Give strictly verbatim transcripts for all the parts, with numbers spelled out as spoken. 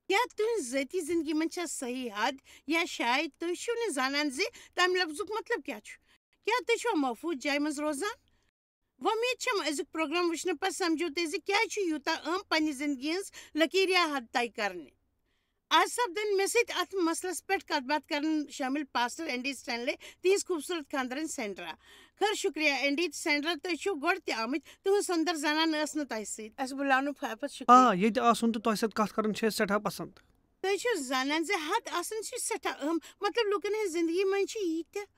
کیٛاہ تُہنٛز ذٲتی زندگی منٛز چھا صحیح حد، یا شاید تُہۍ چھِو نہٕ زانان زِ تمہِ لفظُک مطلب کیٛاہ چھُ؟ کیٛاہ تُہۍ چھِوا محفوٗظ جایہِ منٛز روزان؟ وۄمید چھم أزیُک پروگرام وٕچھنہٕ پتہٕ سمجھو تُہۍ زِ کیٛازِ چھُ یوٗتاہ اہم پننہِ زندگی ہٕنٛز لکیٖر یا حد طے کرنہِ۔ آز سپدن مےٚ سۭتۍ اتھ مسلس پٮ۪ٹھ کتھ باتھ کرن شٲمِل پاسٹر اینڈی سٹینلے، تہنٛز خوٗبصوٗرت خاندرن سینڈرا۔ خٲر شُکریہ اینڈی تہٕ سینڈرا، تُہۍ چھِو گۄڈٕ تہِ آمٕتۍ، تُہنٛز سۄندر زنان ٲس نہٕ تۄہہِ سۭتۍ۔ اسہِ بُلاونہٕ باپتھ شُکریہ۔ آ، ییٚتہِ آسُن تہٕ تۄہہِ سۭتۍ کتھ کرُن چھُ اَسہِ سٮ۪ٹھاہ پسند۔ تُہۍ چھِو زانان زِ حد آسُن چھُ سٮ۪ٹھاہ اہم، مطلب لوٗکن ہٕنٛزِ زندگی منٛز چھِ ییٖتیٛاہ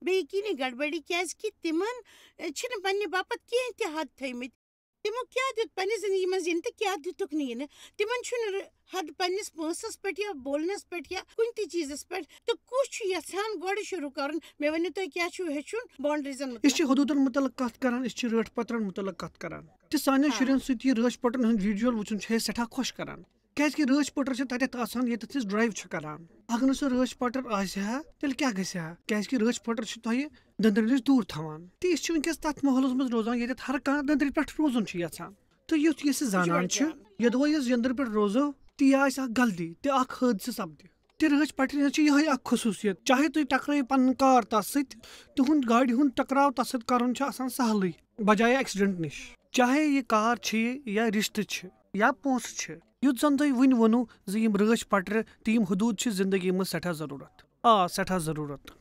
بے یقینی گڑبڑی، کیازِ کہِ تِمن، اے، چھِنہٕ پننہِ باپتھ کینٛہہ تہِ حد تھٲومٕتۍ۔ تِمو کیٛاہ دیُت پننہِ زندگی منٛز یِنہٕ تہٕ کیٛاہ دیُتُکھ نہٕ یِنہٕ؟ تِمن چھُنہٕ ر-، حد پننِس پونٛسس پٮ۪ٹھ یا بولنس پٮ۪ٹھ یا کُنہِ تہِ چیٖزس پٮ۪ٹھ۔ تہٕ کُس چھُ یژھان گۄڈٕ شروٗع کرُن؟ مےٚ ؤنِو تُہۍ کیٛاہ چھُو ہیٚچھُن boundaries-ن مُتعلق؟ أسۍ چھِ حدوٗدن مُتعلق کتھ کران، أسۍ چھِ رٲچھ پترن مُتعلق کتھ کران۔ تہٕ سانٮ۪ن ہاں۔ شُرٮ۪ن سۭتۍ یہِ رٲچھ پترن ہُنٛد video وٕچھُن چھُ اَسہِ سٮ۪ٹھاہ خۄش کران۔ کیازِ کہِ رٲچھ پٹر چھِ تتٮ۪تھ آسان، ییٚتٮ۪تھ أسۍ drive چھِ کران۔ اگر نہٕ سُہ رٲچھ پٹر آسہِ ہا، تیٚلہِ کیٛاہ گژھِ ہا؟ کیازِ کہِ رٲچھ پٹر چھِ تۄہہِ دٔنٛدرِ نِش دوٗر تھاوان۔ تہٕ أسۍ چھِ وٕنکیٚس تتھ ماحولس منٛز روزان، ییٚتٮ۪تھ ہر کانٛہہ دٔنٛدرِ پٮ۪ٹھ روزُن چھُ یژھان۔ تہٕ یُتھ یہِ أسۍ زانان چھِ، یوٚدوَے أسۍ یَنٛدرِ پٮ۪ٹھ روزو، تہِ یہِ آسہِ اکھ غلطی، تہِ اکھ حٲدثہٕ سپدِ۔ تہِ رٲچھ پٹرِ ہٕنٛز چھِ یِہوٚے اکھ خصوٗصیت، چاہے تُہۍ ٹکرٲیِو پنُن کار تَس سۭتۍ، تُہُنٛد گاڑِ ہُنٛد ٹکراو تَس سۭتۍ کرُن چھُ آسان سہلٕے، بجایے accident نِش۔ چاہے یہِ کار چھِ یا رشتہٕ چھِ یا پونٛسہٕ چھِ، یُتھ زن تۄہہِ وٕنۍ ووٚنوٕ زِ یِم رٲچھ پٹرِ تہٕ یِم حدوٗد چھِ زندگی منٛز سٮ۪ٹھاہ ضروٗرت۔ آ، سٮ۪ٹھاہ ضروٗرت۔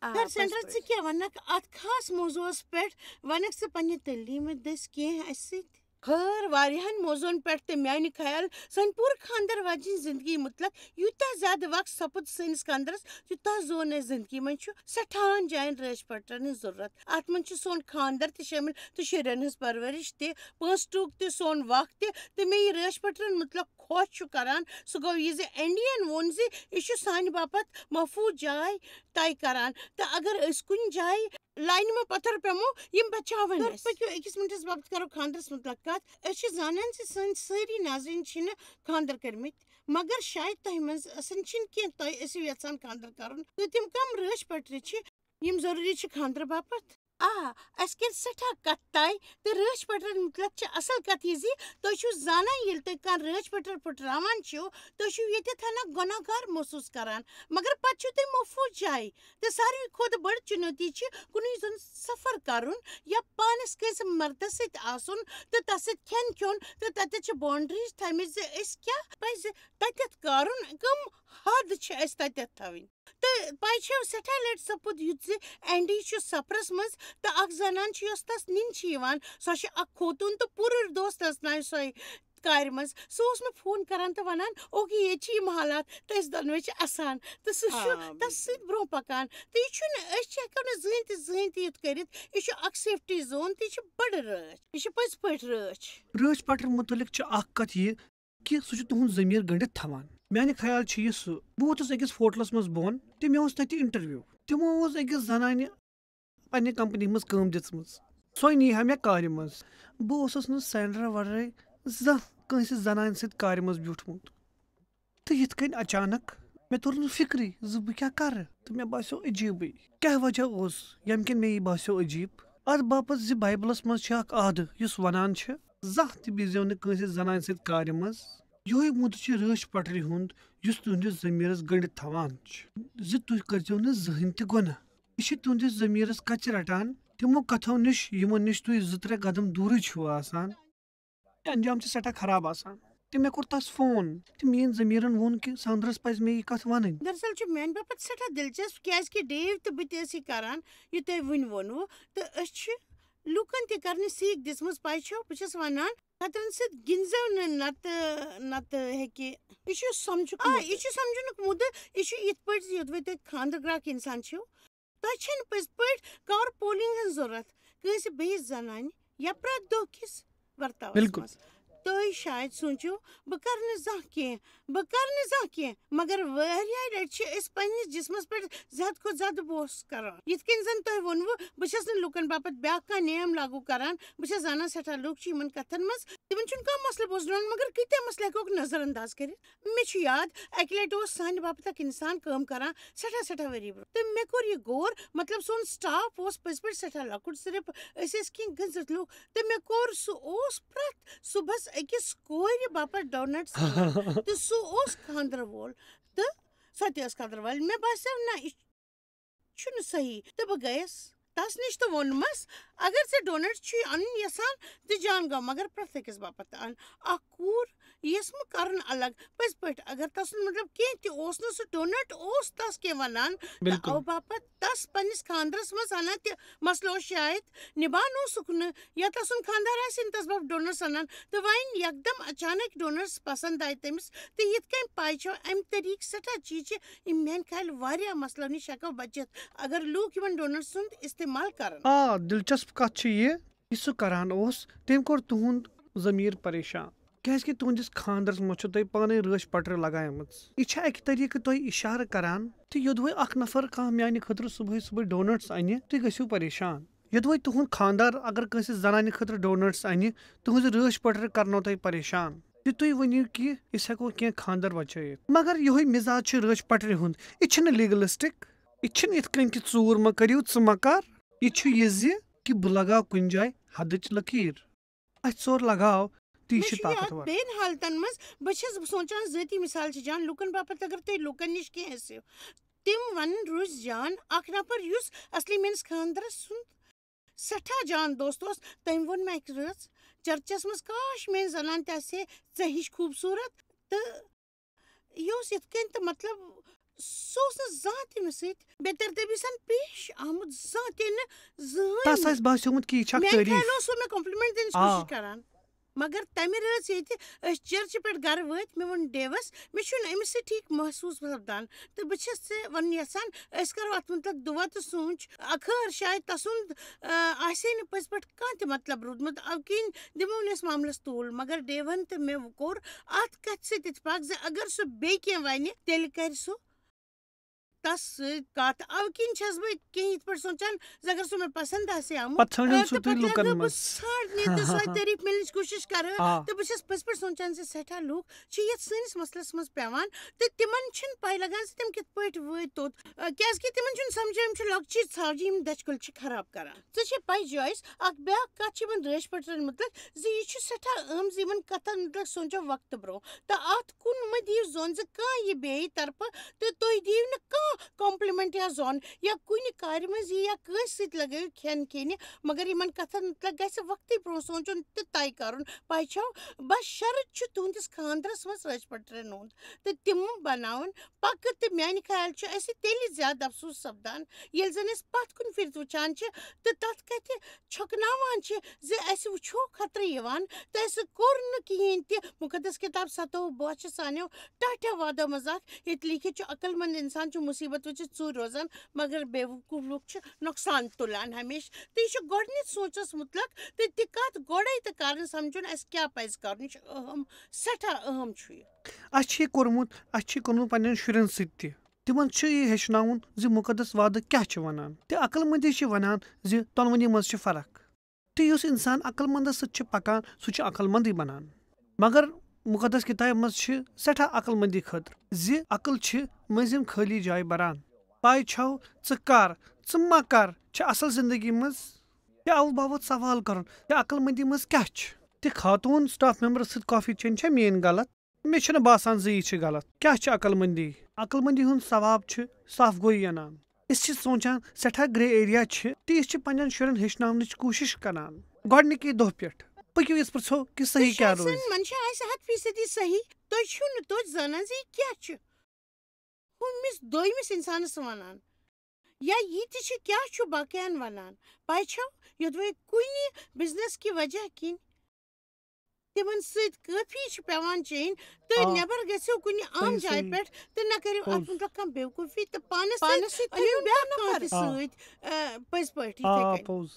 آ، خیر پٔزۍ سینڈرا، پٲٹھۍ۔ ژٕ کیٛاہ ونکھ اتھ خاص موضوعس پٮ۪ٹھ؟ ونکھ ژٕ پننہِ تعلیٖمہِ دٔسۍ کینٛہہ اسہِ سۭتۍ؟ خٲر، واریاہن موضوعن پٮ۪ٹھ تہٕ میانہِ خیال سانہِ پوٗرٕ خاندر واجِنۍ زندگی مُتعلق یوٗتاہ زیادٕ وقت سپُد سٲنِس خاندرس، تیوٗتاہ زون اسہِ زندگی منٛز چھُ سٮ۪ٹھاہن جاین رٲچھ پٹرن ہٕنٛز ضروٗرت۔ اتھ منٛز چھُ سون خاندر تہِ شٲمِل تہٕ شُرٮ۪ن ہٕنٛز پرورش تہِ، پونٛسہٕ ٹوٗک تہِ، سون وقت تہِ۔ تہٕ مےٚ یہِ رٲچھ پٹرن مُتعلق خۄش چھُ کران، سُہ گوٚو یہِ زِ اینڈین ووٚن زِ یہِ چھُ سانہِ باپتھ محفوٗظ جاے طے کران، تہٕ اگر أسۍ کُنہِ جایہِ لاینہِ منٛز پتھر پیمو، یِم بچاون تُہۍ اسہِ۔ پٔکِو أکِس مِنٹَس باپتھ کرو خاندرَس مُتعلق کَتھ۔ أسۍ چھِ زانان زِ سٲنۍ سٲری ناظریٖن چھِنہٕ خاندر کٔرمٕتۍ، مگر شاید تۄہہِ منٛز آسن چھِنہٕ کینٛہہ تۄہہِ ٲسِو یژھان خاندر کرُن۔ تہٕ تِم کم رٲچھ پٹرِ چھِ یِم ضروٗری چھِ خاندرٕ باپتھ؟ آ، اسہِ کٔر سٮ۪ٹھاہ کتھ طے، تہٕ رٲچھ پٹرن مُتعلق چھِ اصل کتھ یہِ زِ تُہۍ چھِو زانان ییٚلہِ تُہۍ کانٛہہ رٲچھ پٹر پٹراوان چھِو، تُہۍ چھِو ییٚتٮ۪تھ ہنا گۄناہ گار محسوٗس کران، مگر پتہٕ چھِو تُہۍ محفوٗظ جایہِ۔ تہٕ ساروی کھۄتہٕ بٔڑ چُنوتی چھِ کُنُے زوٚن سفر کرُن یا پانس کٲنٛسہِ مردس سۭتۍ آسُن تہٕ تس سۭتۍ کھٮ۪ن کھیوٚن، تہٕ تتٮ۪تھ چھِ boundaries تھٲومٕتۍ زِ أسۍ کیٛاہ پزِ تتٮ۪تھ کرُن، کم حد چھِ اسہِ تتٮ۪تھ تھاوٕنۍ۔ تہٕ پاے چھو، سٮ۪ٹھاہ لٹہِ سپُد یُتھ زِ اینڈی چھُ سفرس منٛز تہٕ اکھ زنان چھِ، یۄس تس نِنہِ چھِ یِوان، سۄ چھِ اکھ خوتوٗن تہٕ پوٗرٕ دۄہس نژناوِ سۄے کارِ منٛز۔ سُہ اوس مےٚ فون کران تہٕ ونان، "اوکے، ییٚتہِ چھِ یِم حالات تہٕ أسۍ دۄنوے چھِ اسان۔" تہٕ سُہ چھُ آ، تس بِلکُل۔ سۭتۍ برونٛہہ پکان۔ تہٕ یہِ چھُنہٕ، أسۍ چھِ ہٮ۪کو نہٕ زٕہٕنۍ تہِ، زٕہٕنۍ تہِ یِتھ کٔرِتھ۔ یہِ چھُ اکھ safety zone تہٕ یہِ چھُ بڑٕ رٲچھ۔ یہِ چھِ پٔزۍ پٲٹھۍ رٲچھ۔ رٲچھ پٹرِ مُتعلق چھِ اکھ کتھ یہِ کہِ سُہ چھُ تُہُنٛد ضمیٖر گٔنٛڈِتھ تھاوان۔ میانہِ خیال چھِ یہِ سُہ۔ بہٕ ووتُس أکِس ہوٹلس منٛز بۄن تہٕ مےٚ اوس تتہِ interview۔ تِمو اوس أکِس زنانہِ پننہِ کمپنی منٛز کٲم دِژمٕژ۔ سۄے نی ہا مےٚ کارِ منٛز۔ بہٕ اوسُس نہٕ سینڈرا ورٲے زانٛہہ کٲنٛسہِ زنانہِ سۭتۍ کارِ منٛز بیوٗٹھمُت۔ تہٕ یِتھ کٔنۍ اچانک مےٚ توٚر نہٕ فِکرٕے زِ بہٕ کیٛاہ کرٕ، تہٕ مےٚ باسیو عجیٖبٕے۔ کیٛاہ وجہ اوس ییٚمہِ کِنۍ مےٚ یہِ باسیو عجیٖب؟ اتھ باپتھ زِ بایبلس منٛز چھِ اکھ آدٕ یُس ونان چھِ، "زانٛہہ تہِ بِہزیو نہٕ کٲنٛسہِ زنانہِ سۭتۍ کارِ منٛز۔" یِہوٚے مُدٕ چھُ رٲچھ پٹرِ ہُنٛد، یُس تُہنٛدِس ضمیٖرس گٔنٛڈِتھ تھاوان چھُ زِ تُہۍ کٔرزیو نہٕ زٕہٕنۍ تہِ گۄناہ۔ یہِ چھِ تُہنٛدِس ضمیٖرس کچہِ رٹان، تِمو کتھو نِش، یِمن نِش تُہۍ زٕ ترٛےٚ قدم دوٗرٕے چھِو آسان۔ یہِ انجام چھُ سٮ۪ٹھاہ خراب آسان۔ تہٕ مےٚ کوٚر تس فون، تہٕ میٲنۍ ضمیٖرن ووٚن کہِ ساندرس پزِ مےٚ یہِ کتھ ونٕنۍ۔ دراصل چھُ میانہِ باپتھ سٮ۪ٹھاہ دلچسپ، کیازِ کہِ ڈیو تہٕ بہٕ تہِ ٲسۍ یہِ کران، یہِ تۄہہِ وُنۍ ووٚنوٕ، تہٕ أسۍ چھِ لوٗکن تہِ کرنٕچ سیٖکھ دِژمٕژ۔ پاے چھو، بہٕ چھَس ونان، خطرن سۭتۍ گِنٛدزیو نہٕ، نتہٕ، نتہٕ ہیٚکہِ، یہِ چھُ سمجھُک آ، مُدٕ۔ یہِ چھُ سمجھنُک مُدٕ۔ یہِ چھُ یِتھ پٲٹھۍ زِ یوٚدوَے تُہۍ خانٛدر گرٛاکھ انسان چھِو، تۄہہِ چھَنہٕ پٔزۍ پٲٹھۍ کار پولنگ ہٕنٛز ضروٗرت کٲنٛسہِ بیٚیِس زنانہِ یا پرٛٮ۪تھ دۄہ کِس ورتاوس بِلکُل۔ منٛز۔ تُہۍ شاید سوٗنٛچِو، "بہٕ کرٕ نہٕ زانٛہہ کینٛہہ، بہٕ کرٕ نہٕ زانٛہہ کینٛہہ"، مگر واریاہ لٹہِ چھِ أسۍ پننِس جسمس پٮ۪ٹھ زیادٕ کھۄتہٕ زیادٕ بوس کران۔ یِتھ کٔنۍ زن تۄہہِ ووٚنوٕ، بہٕ چھَس نہٕ لوٗکن باپتھ بیٛاکھ کانٛہہ نیم لاگو کران، بہٕ چھَس زانان سٮ۪ٹھاہ لوٗکھ چھِ یِمن کتھن منٛز، تِمن چھُنہٕ کانٛہہ مسلہٕ بوزناوان، مگر کۭتیاہ مسلہٕ ہٮ۪کوکھ نظر انداز کٔرِتھ؟ مےٚ چھُ یاد، اَکہِ لَٹہِ اوس سانہِ باپتھ اَکھ اِنسان کٲم کران سٮ۪ٹھاہ، سٮ۪ٹھاہ ؤری برٛونٛہہ۔ تہٕ مےٚ کوٚر یہِ غور، مطلب، سون staff اوس پٔزۍ پٲٹھۍ سٮ۪ٹھاہ لۄکُٹ، صرف أسۍ ٲسۍ کینٛہہ گٔنزِتھ لوٗکھ۔ تہٕ مےٚ کوٚر، سُہ اوس پرٛٮ۪تھ صُبحس أکِس کورِ باپتھ ڈونٹس انان تہٕ سُہ اوس خانٛدرٕ وول تہٕ سۄ تہِ ٲس خانٛدرٕ وٲلۍ۔ مےٚ باسیٚو نہ، یہِ چھُنہٕ صحیح تہٕ بہٕ گٔیَس تَس نِش تہٕ ووٚنمَس، اگر ژےٚ ڈونٹ چھُے اَنُن یَژھان تہٕ جان گوٚو، مگر پرٛٮ۪تھ أکِس باپتھ اَن۔ اَکھ کوٗر یِیَس مہٕ کَرُن الگ۔ پٔزۍ پٲٹھۍ، اگر تَسُنٛد مطلب کینٛہہ تہِ اوس نہٕ، سُہ ڈونٹ اوس تَس کینٛہہ وَنان تہٕ بِلکُل۔ اَوٕ باپتھ تَس پنٛنِس خانٛدرَس منٛز اَنان تہِ مسلہٕ اوس شاید نِبان اوسُکھ نہٕ، یا تَسُنٛد خانٛدار آسہِ نہٕ تَس باپتھ ڈونٹ سَنان۔ تہٕ وۄنۍ یکدم اچانک ڈونٹس پسند آیہِ تٔمِس، تہٕ یِتھ کٔنۍ پاے چھو، امہِ طریقہٕ سٮ۪ٹھاہ چیٖز چھِ یِم میانہِ خیال واریاہ مسلو نِش ہٮ۪کو بٔچِتھ، اگر لوٗکھ یِمن ڈونٹس سُنٛد استعمال کرن۔ آ، دلچسپ کتھ چھِ یہِ، یہِ سُہ کران اوس، تٔمۍ کوٚر تُہُنٛد ضمیٖر پریشان۔ کیازِ کہِ تُہنٛدِس خانٛدرس منٛز چھو تۄہہِ پانے رٲچھ پٹرِ لگایمٕژ۔ یہِ چھا اکہِ طریقہٕ تۄہہِ اشارٕ کران تہٕ یوٚدوے اکھ نفر کانٛہہ میانہِ خٲطرٕ صبحٲے صبحٲے ڈونٹس انہِ، تُہۍ گٔژھِو پریشان؟ یوٚدوے تُہُنٛد خانٛدار اگر کٲنٛسہِ زنانہِ خٲطرٕ ڈونٹس انہِ، تُہنٛزِ رٲچھ پٹرِ کرنو تۄہہِ پریشان۔ تہِ تُہۍ ؤنِو کہِ أسۍ ہٮ۪کو کینٛہہ خانٛدر بچٲیِتھ۔ مگر یِہوٚے مِزاج چھُ رٲچھ پٹرِ ہُنٛد۔ یہِ چھِنہٕ لیگلسٹک، یہِ چھِنہٕ یِتھ کٔنۍ کہِ ژوٗر مہ کٔرِو، ژٕ مہ کر۔ یہِ چھُ یہِ زِ کہِ بہٕ لگاو کُنہِ جایہِ حدٕچ لکیٖر۔ اَسہِ ژور لگاو، تی مےٚ چھِ چھُ یاد طاقتور۔ بیٚین حالتن منٛز، بہٕ چھَس سونٛچان، ذٲتی مثال چھِ جان لُکن باپتھ، اگر تُہۍ لُکن نِش کینٛہہ ٲسِو، تِم وَنن روٗزۍ جان اکھ نفر یُس اصلی میٲنِس خانٛدرس سُنٛد سٮ۪ٹھاہ جان دوست اوس، تٔمۍ ووٚن مےٚ اَکہِ رٲژ چرچس منٛز، کاش میٲنۍ زنان تہِ آسہِ ہے ژےٚ ہِش خوٗبصوٗرت۔ تہٕ یہِ اوس یِتھ کٔنۍ تہٕ مطلب، سُہ اوس نہٕ زانٛہہ تہِ مےٚ سۭتۍ بے ترتیبی سان پیش آمُت، زانٛہہ تہِ نہٕ، زٕہٕنۍ تس نہٕ۔ آسہِ باسیومُت کہِ یہِ چھِ اکھ میانہِ تعریٖف۔ خیالہٕ اوس سُہ مےٚ compliment دِنٕچ آ۔ کوٗشِش کران۔ مگر تَمہِ رٲژ ییٚتہِ أسۍ چرچہِ پٮ۪ٹھ گرٕ وٲتۍ، مےٚ ووٚن ڈیوس، مےٚ چھُنہٕ أمِس سۭتۍ ٹھیٖک محسوٗس سپدان، تہٕ بہٕ چھَس ژےٚ وَنُن یَژھان، أسۍ کَرو اَتھ مُتعلِق دُعا تہٕ سونٛچ۔ خٲر، شاید تَسُنٛد، آ، آسہِ ہے نہٕ پٔزۍ پٲٹھۍ کانٛہہ تہِ مطلب روٗدمُت، اَمہِ کِنۍ دِمو نہٕ أسۍ معاملَس طول۔ مگر ڈیوَن تہٕ مےٚ کوٚر اَتھ کَتھِ سۭتۍ اتفاق زِ اگر سُہ بیٚیہِ کینٛہہ وَنہِ، تیٚلہِ کَرِ سُہ تَس سۭتۍ کَتھ۔ اَوٕ کِنۍ چھَس بہٕ کینٛہہ یِتھ پٲٹھۍ سونٛچان زِ اگر سُہ مےٚ پَسنٛد آسہِ ہے آمُت، پَتہٕ ژھٲنٛڈِن آ، سُہ تہٕ تُہۍ پَتہٕ لُکَن لَگہٕ بہٕ منٛز۔ ژھانٛڈنہِ تہٕ سۄے تعریٖف مِلنٕچ کوٗشِش کَرٕ۔ آ۔ تہٕ بہٕ چھَس پٔزۍ پٲٹھۍ سونٛچان زِ سٮ۪ٹھاہ لُکھ چھِ یَتھ سٲنِس مسلَس منٛز پٮ۪وان تہٕ تِمَن چھِنہٕ پَے لَگان زِ تِم کِتھ پٲٹھۍ وٲتۍ توٚت۔ آ، کیٛازِکہِ تِمَن چھُنہٕ سَمجھ یِم چھِ لۄکچی ژھاوجہِ، یِم دَچھِ کُلۍ چھِ خراب کَران۔ ژےٚ چھے پَے، جویِس، اَکھ بیٛاکھ کَتھ چھِ یِمَن رٲچھ پَٹرٮ۪ن مُتعلِق زِ یہِ چھُ سٮ۪ٹھاہ اہم زِ یِمَن کَتھَن مُتعلِق سونٛچو وقتہٕ برونٛہہ۔ تہٕ اَتھ کُن مہٕ دِیِو زوٚن زِ کانٛہہ یی بیٚیہِ طرفہٕ تہٕ تُہۍ دِیِو نہٕ کانٛہہ compliment یا زوٚن یا کُنہِ کارِ منٛز یی یا کٲنٛسہِ سۭتۍ لَگٲیِو کھٮ۪ن کھیٚنہِ، مگر یِمَن کَتھَن مُتعلِق گژھِ وقتٕے برونٛہہ سونٛچُن تہٕ طے کَرُن۔ پَے چھو، بشرط چھُ تُہٕنٛدِس خانٛدرَس منٛز رٲچھ پَٹرٮ۪ن ہُنٛد تہٕ تِم بَناوَن پَکہٕ۔ تہٕ میٛانہِ خیال چھُ اَسہِ تیٚلہِ زیادٕ افسوٗس سَپدان، ییٚلہِ زَن أسۍ پَتھ کُن پھِرِتھ وٕچھان چھِ تہٕ تَتھ کَتھِ چھۄکناوان چھِ زِ اَسہِ وٕچھو خطرٕ یِوان تہٕ اَسہِ کوٚر نہٕ کِہیٖنۍ تہِ۔ مُقدس کِتاب ستووُہ بوچھِ سانیو ٹاٹھیو وعدو منٛز اَکھ، ییٚتہِ لیٖکھِتھ چھُ، عقل مند اِنسان چھُ مُصیٖبت وٕچھِتھ ژوٗرِ روزان، مگر بیوقوٗف لُکھ چھِ نۄقصان تُلان ہمیشہٕ۔ تہٕ یہِ چھُ گۄڈٕنِچ سونٛچَس مُتلق تہٕ تہِ کَتھ گۄڈَے تہٕ کَرٕنۍ سَمجھُن اَسہِ کیٛاہ پَزِ کَرُن۔ یہِ چھُ اہم، سٮ۪ٹھاہ اہم چھُ یہِ۔ اَسہِ چھُ یہِ کوٚرمُت، اَسہِ چھُ یہِ کوٚرمُت پنٛنٮ۪ن شُرٮ۪ن سۭتۍ تہِ۔ تِمن چھُ یہِ ہیٚچھناوُن زِ مُقدس وعدٕ کیٛاہ چھِ وَنان۔ تہٕ عقل مندی چھِ وَنان زِ دۄنوٕنی منٛز چھِ فرق۔ تہٕ یُس اِنسان عقل مندس سۭتۍ چھُ پَکان، سُہ چھُ عقل مندٕے بَنان۔ مگر مُقدس کِتابہِ منٛز چھِ سٮ۪ٹھاہ عقل مندی خٲطرٕ زِ عقل چھِ مٔنٛزِم خٲلی جاے بَران۔ پَے چھَو، ژٕ کر، ژٕ مہ کر چھِ اَصٕل زِندگی منٛز۔ تہِ اَوٕ باپتھ سوال کَرُن، تہِ عقل مندی منٛز کیٛاہ چھِ؟ تہِ خاتوٗن staff memberس سۭتۍ coffee چیٚنۍ چھےٚ میٛٲنۍ غلط؟ مےٚ چھُنہٕ باسان زِ یہِ چھِ غلط۔ کیٛاہ چھِ عقل مندی؟ عقل مندی ہُنٛد ثواب چھُ صاف گویی اَنان۔ أسۍ چھِ سونٛچان سٮ۪ٹھاہ grey area چھِ، تہٕ أسۍ چھِ پنٛنٮ۪ن شُرٮ۪ن ہیٚچھناونٕچ کوٗشِش کران۔ گۄڈٕنِکی دۄہ پٮ۪ٹھ پٔکِو أسۍ پرٛژھو کہِ صحیح تُہۍ چھِو کیٛاہ روزِ؟ آسان، منشا آسہِ ہَتھ فیٖصدی صحیح، تُہۍ چھِو نہٕ توتہِ زانان زِ یہِ کیٛاہ چھُ ہُمِس دوٚیمِس اِنسانَس وَنان، یا یہِ تہِ چھِ کیٛاہ چھُ باقیَن وَنان۔ پَے چھَو، یوٚدوَے کُنہِ business کہِ وجہ کِنۍ تِمن سۭتۍ کٲفی چھِ پٮ۪وان چیٚنۍ، تہٕ آ۔ نٮ۪بر گٔژھِو کُنہِ عام صحیح، جایہِ صحیح۔ پٮ۪ٹھ تہٕ نہ کٔرِو اَتھ پوٚز۔ مُتعلق کانٛہہ بیوقوٗفی تہٕ پانس پانس سۭتۍ سۭتۍ أنِو أنِو بیٛاکھ کانٛہہ تہِ نفر۔ آ۔ سۭتۍ، آ، پٔزۍ پٲٹھۍ یِتھَے آ، کٔنۍ۔ پوٚز۔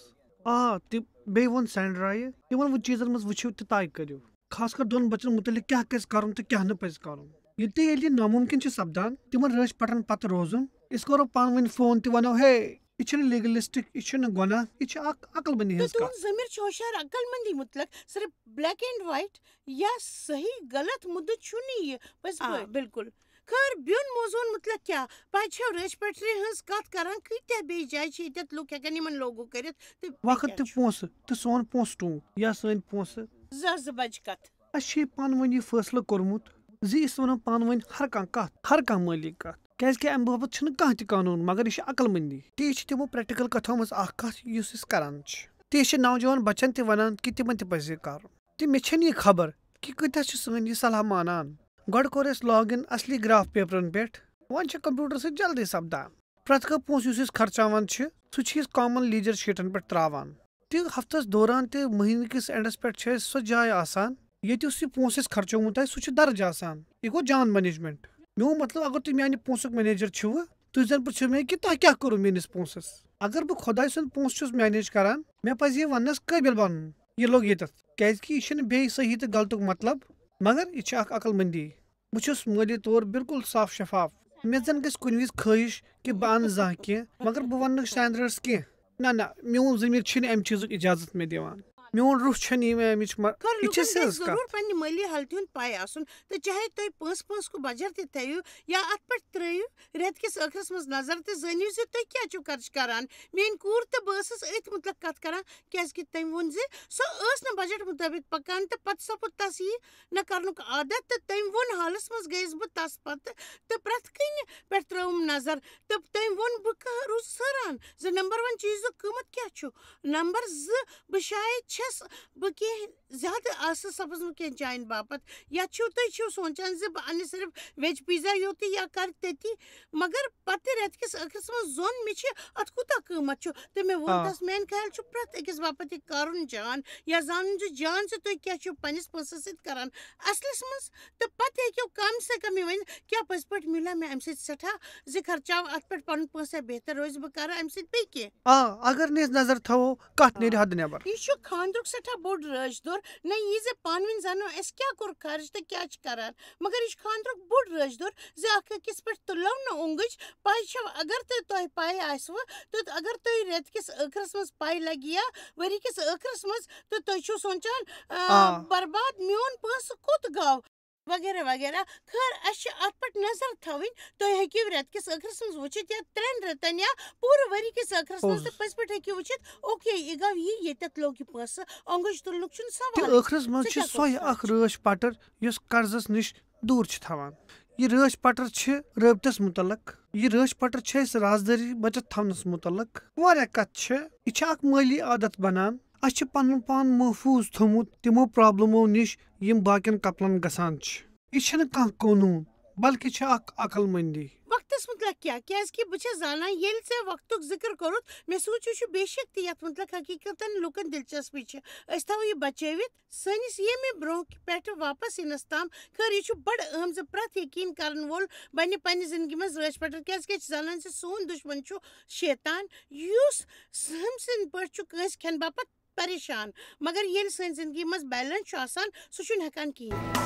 آ، تہِ بیٚیہِ ووٚن سینڈرایہِ، تِمن وۄنۍ چیٖزن منٛز وٕچھِو تہٕ طے کٔرِو۔ خاص کر دۄن بچن مُتعلق کیٛاہ گژھِ کرُن تہٕ کیٛاہ نہٕ پزِ کرُن۔ ییٚلہِ تہِ، ییٚلہِ یہِ نامُمکِن چھُ سپدان، تِمن رٲچھ پٹرن پتہٕ روزُن۔ أسۍ کرو پانہٕ ؤنۍ فون تہِ، ونو، ہے، یہِ چھُنہٕ legalistic، یہِ چھُنہٕ گۄناہ، یہِ چھِ اکھ عقل مندی تہٕ ہٕنٛز کتھ۔ تُہُنٛد ضمیر چھُ ہوشیار عقل مندی مُتعلق، صرف black and white یا صحیح غلط مُدٕ چھُنہٕ یہِ۔ پٔزۍ آ، پٲٹھۍ۔ بِلکُل۔ خٲر، بیُن موضوعن مُتعلق کیٛاہ؟ پتہٕ چھَو رٲچھ پٹرِ ہٕنٛز کتھ کران، کۭتیاہ بیٚیہِ جایہِ چھِ ییٚتٮ۪تھ لُکھ ہٮ۪کن یِمن logo کٔرِتھ تہٕ وقت بیٚیہِ تہِ کیٛاہ چھُ؟ پونٛسہٕ تہٕ سون پونٛسہٕ ٹوٗنٛک یا سٲنۍ پونٛسہٕ۔ زٕ ہتھ زٕ بجہِ کتھ۔ اَسہِ چھُ یہِ پانہٕ ؤنۍ یہِ فٲصلہٕ کوٚرمُت زِ أسۍ وَنو پانہٕ ؤنۍ ہر کانٛہہ کَتھ، ہر کانٛہہ مٲلی کَتھ، کیٛازِکہِ اَمہِ باپَتھ چھُنہٕ کانٛہہ تہِ قانوٗن، مگر یہِ چھِ عقل مٔندی۔ تہٕ یہِ چھِ تِمو پریکٹیکل کَتھو منٛز اَکھ کَتھ، یُس أسۍ کَران چھِ۔ تہٕ یہِ چھِ نوجوان بَچَن تہِ وَنان کہِ تِمَن تہِ پَزِ یہِ کَرُن۔ تہٕ مےٚ چھَنہٕ یہِ خبر کہِ کۭتیٛاہ چھِ سٲنۍ یہِ صلاح مانان۔ گۄڈٕ کوٚر اَسہِ لاگ اِن اَصلی گراف پیپرَن پٮ۪ٹھ، وۄنۍ چھِ کمپیوٗٹر سۭتۍ جلدی سَپدان۔ پرٛٮ۪تھ کانٛہہ پونٛسہٕ یُس أسۍ خرچاوان چھِ، سُہ چھِ أسۍ کامن لیجر شیٖٹن پٮ۪ٹھ ترٛاوان۔ تہٕ ہفتس دوران تہٕ مہینہٕ کِس اینڈس پٮ۪ٹھ چھِ اَسہِ سۄ جاے آسان، ییٚتہِ یُس یہِ پونٛسہٕ اَسہِ خرچومُت آسہِ، سُہ چھُ درٕج آسان۔ یہِ گوٚو جان مینجمنٹ۔ میون مطلب، اگر تُہۍ میانہِ پونٛسُک مینیجر چھِوٕ، تُہۍ زن پرٛژھِو مےٚ کہِ تۄہہِ کیٛاہ کوٚروٕ میٲنِس پونٛسس؟ اگر بہٕ خۄداے سُنٛد پونٛسہٕ چھُس مینیج کران، مےٚ پزِ یہِ وننس قٲبِل بنُن۔ یہِ لوٚگ ییٚتٮ۪تھ، کیازِ کہِ یہِ چھُنہٕ بیٚیہِ صحیح تہٕ غلطُک مطلب، مگر یہِ چھِ اکھ عقل مندی۔ بہٕ چھُس مٲلی طور بالکل صاف شفاف۔ مےٚ زن گژھِ کُنہِ وِزِ خٲہِش کہِ بہٕ انہٕ زانٛہہ کینٛہہ، مگر بہٕ ونہٕ نہٕ اسٹینڈرڈس کینٛہہ۔ نہ، نہ، میون ضمیر چھُنہٕ امہِ چیٖزُک اجازت مےٚ دِوان۔ میون روح چھُنہٕ یہِ امِچ مر-، خٲر، یہِ چھِ لُکن گژھِ سیٚز کتھ۔ ضروٗر پننہِ مٲلی حالتہِ ہُنٛد پاے آسُن، تہٕ چاہے تُہۍ پونٛسہٕ پونٛسہٕ کُ بجر تہِ تھٲیِو یا اتھ پٮ۪ٹھ ترٲیِو رٮ۪تہٕ کِس ٲخرس منٛز نظر تہٕ زٲنِو زِ تُہۍ کیٛاہ چھِو خرٕچ کران۔ میٲنۍ کوٗر تہٕ بہٕ ٲسٕس أتھۍ مُتعلق کتھ کران، کیازِ کہِ تٔمۍ ووٚن زِ سۄ ٲس نہٕ بجٹ مُطٲبِق پکان تہٕ پتہٕ سپُد تس یہِ نہ کرنُک عادت، تہٕ تٔمۍ ووٚن حالس منٛز گٔیَس بہٕ تس پتہٕ تہٕ پرٛٮ۪تھ کُنہِ پٮ۪ٹھ ترٲوٕم نظر۔ تہٕ تٔمۍ ووٚن، بہٕ کہٕ-، روٗزٕس حٲران زِ نمبر ون چیٖزُک قۭمتھ کیٛاہ چھُ۔ نمبر زٕ، بہٕ شاید چھَس بہٕ کینٛہہ زیادٕ آسہٕ سپٕزمٕژ کینٛہہ جاین باپتھ۔ یا چھِو تُہۍ چھِو سونٛچان زِ بہٕ اَنہٕ صرف ویج پیٖزا یوتٕے یا کرٕ تٔتی، مگر پتہٕ رٮ۪تہٕ کِس ٲخرس منٛز زوٚن مےٚ چھِ اَتھ کوٗتاہ قۭمتھ چھُ؟ تہٕ مےٚ ووٚن آ۔ تس، میانہِ خیال چھُ پرٛٮ۪تھ أکِس باپتھ یہِ کرُن جان یا زانُن زِ جان زِ تُہۍ کیٛاہ چھِو پننِس پونٛسس سۭتۍ کران اصلس منٛز، تہٕ پتہٕ ہیٚکِو کم سے کم یہِ ؤنِتھ، کیٛاہ پٔزۍ پٲٹھۍ مِلیو مےٚ امہِ سۭتۍ سٮ۪ٹھاہ زِ خرچاو اتھ پٮ۪ٹھ پنُن پونٛسہٕ بہتر روزِ، بہٕ کرٕ امہِ سۭتۍ بیٚیہِ کینٛہہ۔ آ، اگر نہٕ أسۍ نظر تھاوو، کتھ نیرِ آ۔ حد نٮ۪بر۔ یہِ چھُ خانٛدرُک سٮ۪ٹھاہ بوٚڑ رٲچھ دوٚر۔ نہ یہِ زِ پانہٕ ؤنۍ زانو أسۍ کیٛاہ کوٚر خرٕچ تہٕ کیٛاہ چھِ کران، مگر یہِ چھُ خانٛدرُک بوٚڑ رٲچھ دوٚر زِ اکھ أکِس پٮ۪ٹھ تُلو نہٕ اوٚنٛگٕج۔ پاے چھو، اگر تہٕ تۄہہِ پاے آسِوٕ تہٕ اگر تُہۍ رٮ۪تہٕ کِس ٲخرس منٛز پاے لگہِ یا ؤری کِس ٲخرس منٛز، تہٕ تُہۍ چھِو سونٛچان، آ، آ۔ برباد، میون پونٛسہٕ کوٚت گوٚو؟ وغیرہ وغیرہ۔ خٲر، اَسہِ چھِ اَتھ پٮ۪ٹھ نظر تھاوٕنۍ۔ تُہۍ ہیٚکِو رٮ۪تہٕ کِس ٲخرس منٛز وٕچھِتھ یا ترٛٮ۪ن رٮ۪تن یا پوٗرٕ ؤری کِس ٲخرس منٛز پوٚز۔ تہٕ پٔزۍ پٲٹھۍ ہیٚکِو وٕچھِتھ، اوکے، یہِ گوٚو یہِ، ییٚتٮ۪تھ لوٚگ یہِ پونٛسہٕ، اوٚنٛگُج تُلنُک چھُنہٕ تہٕ سوالٕے۔ ٲخرس منٛز ژٕ چھِ کیٛاہ کوٚر سۄے خرٕچ؟ اکھ رٲچھ پٹر یۄس قرضس نِش دوٗر چھِ تھاوان۔ یہِ رٲچھ پٹر چھِ رٲبطس مُتعلق۔ یہِ رٲچھ پٹر چھِ اَسہِ رازدٲری بچت تھاونس مُتعلق۔ واریاہ کتھ چھِ۔ یہِ چھِ اکھ مٲلی عادت بنان۔ اَسہِ چھِ پنُن پان محفوٗظ تھوٚمُت تِمو پرابلمو نِش یِم باقین کپلن گژھان چھِ۔ یہِ چھِنہٕ کانٛہہ قونوٗن، بلکہِ چھِ اکھ عقل مندی۔ وقتس متعلق کیٛاہ؟ کیٛازِ کہِ بہٕ چھَس زانان، ییٚلہِ ژےٚ وقتُک ذِکر کوٚرُتھ، مےٚ سوٗنٛچ، یہِ چھُ بے شک تہِ یتھ متعلق حقیقتاً لوٗکن دلچسپی چھِ۔ أسۍ تھاوو یہِ بچٲوِتھ۔ سٲنِس ییٚمہِ برٛونٛہہ پٮ۪ٹھٕ واپس یِنس تام، خٲر، یہِ چھُ بڑٕ اہم زِ پرٛٮ۪تھ یقین کرن وول بنہِ پننہِ زندگی منٛز رٲچھ پٹر، کیٛازِ کہِ أسۍ چھِ زانان زِ سون دُشمن چھُ شیطان، یُس سٕہم سٕنٛدۍ پٲٹھۍ چھُ کٲنٛسہِ کھٮ۪نہٕ باپتھ پریشان، مگر ییٚلہِ سٲنۍ زندگی منٛز بیلنس چھُ آسان، سُہ چھُنہٕ ہٮ۪کان کِہیٖنۍ۔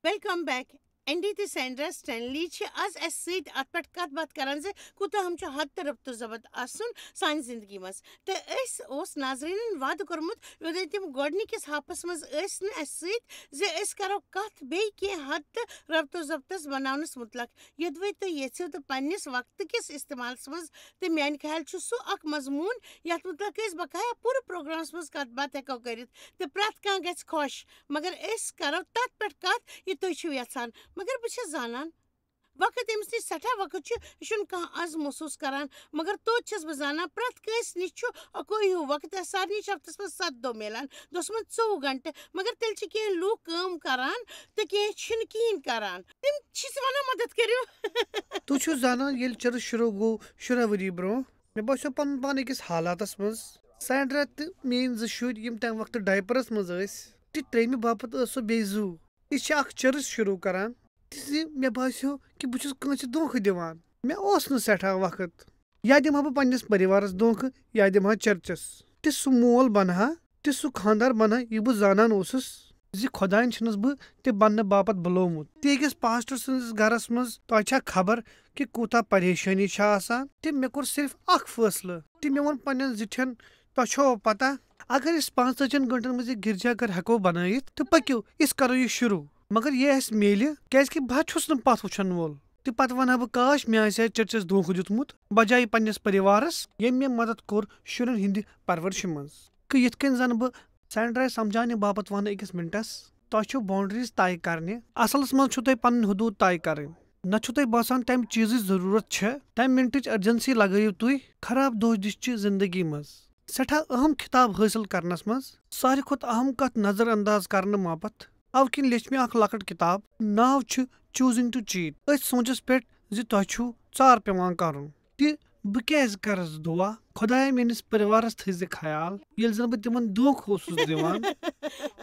Welcome back. اینڈی تہٕ سینڈرا سٹینلی چھِ از اسہِ سۭتۍ اتھ پٮ۪ٹھ کتھ باتھ کران زِ کوٗتاہ ہم چھُ حد تہٕ ربط و ضبط آسُن سانہِ زندگی منٛز۔ تہٕ أسۍ اوس ناظریٖنن وعدٕ کوٚرمُت، یوٚتانۍ تِم گۄڈٕنِکِس ہاپس منٛز ٲسۍ نہٕ اسہِ سۭتۍ، زِ أسۍ کرو کتھ بیٚیہِ کینٛہہ حد تہٕ ربط و ضبطس بناونس مُتعلق۔ یوٚدوَے تُہۍ یژھِو تہٕ پننِس وقتہٕ کِس استعمالس منٛز، تہٕ میانہِ خیال چھُ سُہ اکھ مضموٗن یتھ مُتعلق أسۍ بقایا پوٗرٕ پروگرامس منٛز کتھ باتھ ہٮ۪کو کٔرِتھ تہٕ پرٛٮ۪تھ کانٛہہ گژھِ خۄش، مگر أسۍ کرو تتھ پٮ۪ٹھ کتھ یہِ تُہۍ چھِو یژھان۔ مگر بہٕ چھَس زانان، وقت أمِس نِش سٮ۪ٹھاہ وقت چھُ، یہِ چھُنہٕ کانٛہہ از محسوٗس کران، مگر توتہِ چھَس بہٕ زانان پرٛٮ۪تھ کٲنٛسہِ نِش چھُ اَکُے ہیوٗ وقت، یا سارنٕے چھِ ہفتس منٛز ستھ دۄہ میلان، دۄہس منٛز ژوٚوُہ گھنٹہٕ، مگر تیٚلہِ چھِ کینٛہہ لوٗکھ کٲم کران تہٕ کینٛہہ چھِنہٕ کِہیٖنۍ کران۔ تِم چھِ سُہ ونان، مدد کٔرِو۔ تُہۍ چھِو زانان، ییٚلہِ چرس شروع گوٚو شُراہ ؤری برونٛہہ، مےٚ باسیو پنُن پان أکِس حالاتس منٛز۔ سینڈرا تہٕ میٲنۍ زٕ شُرۍ، یِم تمہِ وقتہٕ ڈایپرس منٛز ٲسۍ، تہٕ ترٛیٚیمہِ باپتھ ٲس سۄ بیٚیہِ زُو۔ یہِ چھِ اکھ چرس شروع کران، تہِ زِ مےٚ باسیو کہِ بہٕ چھُس کٲنٛسہِ دھوکہٕ دِوان۔ مےٚ اوس نہٕ سٮ۪ٹھاہ وقت۔ یا دِمہٕ ہا بہٕ پننِس پریوارس دھوکہٕ، یا دِمہٕ ہا چرچس۔ تہِ سُہ مول بنہٕ ہا، تہِ سُہ خاندار بنہٕ ہا، یہِ بہٕ زانان اوسُس زِ خۄداین چھُنس بہٕ تہِ بننہٕ باپتھ بُلومُت۔ تہِ أکِس پاسٹر سٕنٛدِس گرس منٛز، تۄہہِ چھا خبر کہِ کوٗتاہ پریشٲنی چھِ آسان؟ تہِ مےٚ کوٚر صرف اکھ فٲصلہٕ، تہِ مےٚ ووٚن پننٮ۪ن زِٹھٮ۪ن، تۄہہِ چھوا پتہ، اگر أسۍ پانٛژتٲجِہن گھنٹن منٛز یہِ گرجا گھر ہٮ۪کو بنٲیِتھ، تہٕ پٔکِو، أسۍ کرو یہِ شروع۔ مگر یہِ اسہِ میلہِ، کیازِ کہِ بہٕ چھُس نہٕ پتھ وٕچھن وول۔ تہٕ پتہٕ ونہٕ ہا بہٕ، کاش، مےٚ آسہِ ہا چرچس دھوکہٕ دیُتمُت، بجایہِ پننِس پریوارس، ییٚمۍ مےٚ مدد کوٚر شُرٮ۪ن ہٕنٛدِ پرورشہِ منٛز۔ کہِ یِتھ کٔنۍ زَن بہٕ سینڈرا سمجھاونہٕ باپتھ وَنہٕ أکِس مِنٹَس، تۄہہِ چھو باؤنڈریز طے کرنہِ۔ اصلس منٛز چھو تۄہہِ پنٕنۍ حدوٗد طے کرٕنۍ۔ نہ چھو تۄہہِ باسان تمہِ چیٖزٕچ ضروٗرت چھےٚ؟ تمہِ مِنٹٕچ ارجنسی لگٲیِو تُہۍ خراب دۄہ دِش چہِ زندگی منٛز۔ سٮ۪ٹھاہ اہم خطاب حٲصِل کرنس منٛز ساروی کھۄتہٕ اہم کتھ نظر انداز کرنہٕ باپتھ، اوٕ کِنۍ لیچھ مےٚ اکھ لۄکٕٹ کتاب، ناو چھُ Choosing to Cheat۔ أتھۍ سونٛچس پٮ۪ٹھ زِ تۄہہِ چھُو ژار پٮ۪وان کرُن۔ تہِ بہٕ کیازِ کرس دعا؟ خۄدایا، میٲنِس پریوارس تھٲیزِ خیال، ییٚلہِ زن بہٕ تِمن دھوکہٕ اوسُس دِوان